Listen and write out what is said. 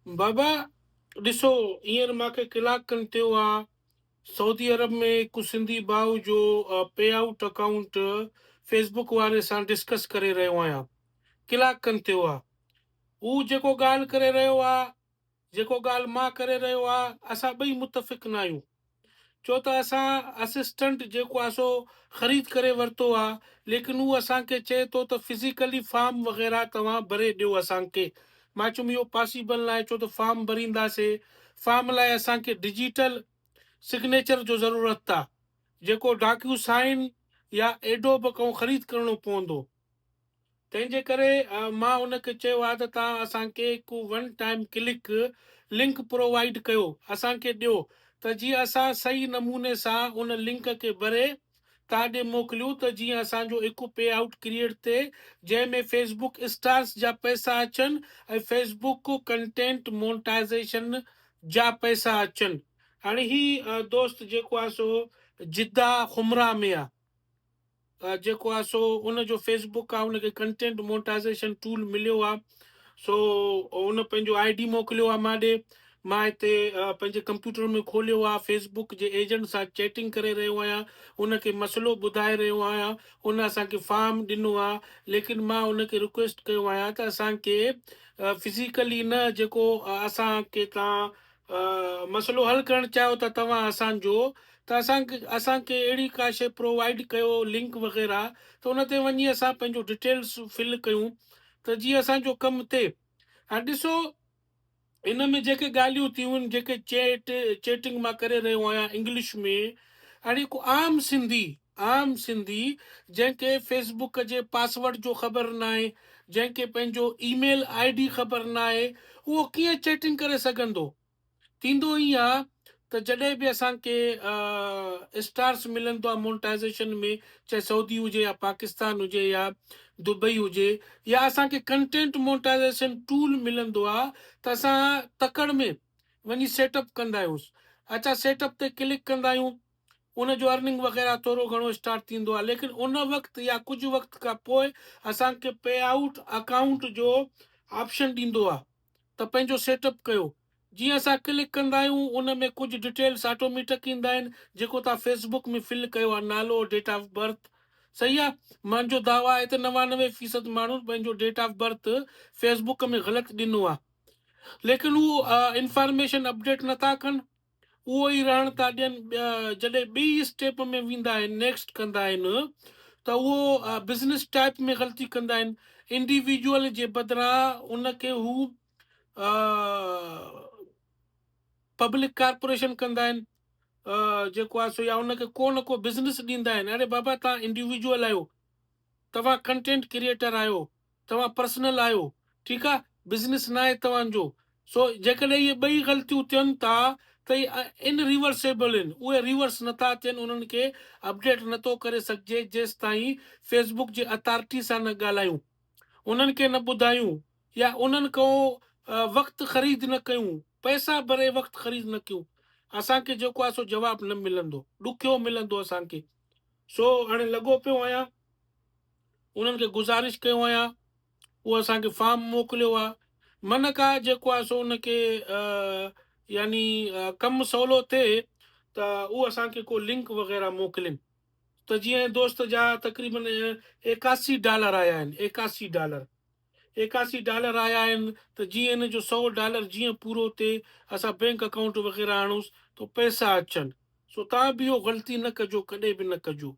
بابا ڏسو هينئر مان کي ڪلاڪ کن ٿيو آ سعودي عرب ۾ هڪ سنڌي ڀاء جو pay out account Facebook واري سان ڊسڪس ڪري رهيو آهيان ڪلاڪ کن ٿيو آ هو جيڪو ڳالهه ڪري رهيو آ جيڪو ڳالهه مان ڪري رهيو آ اسان ٻئي متفق ناهيون ڇو ته اسان اسسٽنٽ جيڪو آ سو خريد ڪري ورتو آ ليڪن هو اسان کي چئي ٿو ته فزيڪلي فارم وغيره توهان ڀري ڏيو اسان کي مان چيم اهو پاسيبل ناهي ڇو ته فارم ڀرينداسي فارم لاء اسان کي ڊجيٽل سگنيچر جو ضرورت آ جيڪو ڊاڪيو سائن يا ايڊوب کان خريد ڪرڻو پوندو. تنهن جي ڪري مان ان کي چيو آهي ته توهان اسان کي هڪ one time click link provide ڪيو اسان کي ڏيو ته جيئن اسان صحيح نموني سان ان لنڪ کي ڀري توهان ڏي موڪليون ته جيئن اسان جو هڪ پي آئوٽ ڪريئيٽ ٿئي جنهن ۾ فيس بڪ اسٽارس جا پئسا اچن ۽ فيس بڪ ڪنٽينٽ مونٽائزيشن جا پئسا اچن. هاڻي هي دوست جيڪو آهي سو جده خمره ۾ آهي. جيڪو آ سو ان جو فيس بڪ آ ان کي ڪنٽينٽ مونٽائزيشن ٽول مليو آ سو ان پنهنجو I D موڪليو آ مان ڏي مان هتي پنهنجي ڪمپيوٽر ۾ کوليو آ فيس بڪ جي ايجنٽ سان چيٽنگ ڪري رهيو آهيان ان کي مسئلو ٻڌائي رهيو آهيان ان اسان کي فارم ڏنو آ ليڪن مان ان کي رڪويسٽ ڪيو آهيان ته اسان کي فزيڪلي نه جيڪو اسان کي تان مسئلو حل ڪرڻ چاهيو ٿا توهان اسان جو ته اسان اسان کي اهڙي ڪا شي پرووائيڊ ڪيو لنڪ وغيره ته ان تي وڃي اسان پنهنجو ڊيٽيلس فل ڪيون ته جيئن اسان جو ڪم ٿئي هاڻي ڏسو ان ۾ جيڪي ڳالهيون ٿيون آهن جيڪي چيٽ چيٽنگ مان ڪري رهيو آهيان انگلش ۾ هاڻي هڪ عام سنڌي عام سنڌي جنهن کي فيس بڪ جي پاسورڊ جو خبر ناهي، جنهن کي پنهنجو اي ميل I D خبر ناهي، اهو ڪيئن چيٽنگ ڪري سگهندو؟ ٿيندو ائين آ ته جڏهن به اسان کي اسٽارس ملندو آ مونٽائزيشن ۾ چاهي سعودي هجي يا پاڪستان هجي يا دبئي هجي يا اسان کي ڪنٽينٽ مونٽائزيشن ٽول ملندو آ ته اسان تڪڙ ۾ وڃي سيٽ اپ ڪندا آهيون اڇا سيٽ اپ تي ڪلڪ ڪندا آهيون ان جو ارننگ وغيره ٿورو گهڻو اسٽارٽ ٿيندو آهي ليڪن ان وقت يا ڪجهه وقت کان پوء اسان کي پي آئوٽ اڪائونٽ جو آپشن ڏيندو آهي ته پنهنجو سيٽ اپ ڪيو جيئن اسان ڪلڪ ڪندا آهيون ان ۾ ڪجهه ڊٽيلس آٽوميٽڪ ايندا آهن جيڪو توهان فيس بڪ ۾ فل ڪيو آهي نالو ڊيٽ آف برٿ صحيح آهي مانجو دعويٰ آهي ته 99 فيصد ماڻهن پنهنجو date of birth fee book ۾ غلط ڏنو آهي ليڪن هو انفارميشن اپڊيٽ نٿا ڪن اهو ئي رهڻ ٿا ڏين جڏهن ٻئي اسٽيپ ۾ ويندا آهن نيڪسٽ ڪندا آهن ته اهو بزنس ٽائپ ۾ غلطي ڪندا آهن انڊيويجوئل جي بدران ان کي هو پبلڪ ڪارپوريشن ڪندا آهن جيڪو آهي سو يا ان کي ڪو نه ڪو بزنس ڏيندا آهن اري بابا تان انڊيويجوئل آهيو توهان ڪنٽينٽ ڪريئيٽر آهيو توهان پرسنل آهيو ٺيڪ آ بزنس ناهي توهان جو سو جيڪڏهن اهي ٻئي غلطيون ٿين ٿا ته اهي ان ريورسيبل آهن اهي ريورس نٿا ٿين انهن کي اپڊيٽ نٿو ڪري سگهجي جيستائين فيس بڪ جي اٿارٽي سان نه ڳالهايون انهن کي نه ٻڌايون يا انهن کان وقت خريد نه ڪيون پئسا ڀري وقت خريد نه ڪيون اسان کي جيڪو آهي سو جواب نه ملندو ڏکيو ملندو اسان کي سو هاڻي لڳو پيو آهيان انهن کي گذارش ڪيو آهيان اهو اسان کي فارم موڪليو آ من ڪا جيڪو آ سو ان کي يعني ڪم سولو ٿئي ته اهو اسان کي ڪو لنڪ وغيره موڪلين ته جيئن دوست جا تقريبن 81 ڊالر آيا آهن 81 ڊالر 81 ڊالر آيا آهن ته جيئن ان جو 100 ڊالر جيئن پورو ٿئي اسان بينڪ اڪائونٽ وغيره آڻوس ته پئسا اچن سو تان به اهو غلطي نه ڪجو ڪڏهن به نه ڪجو.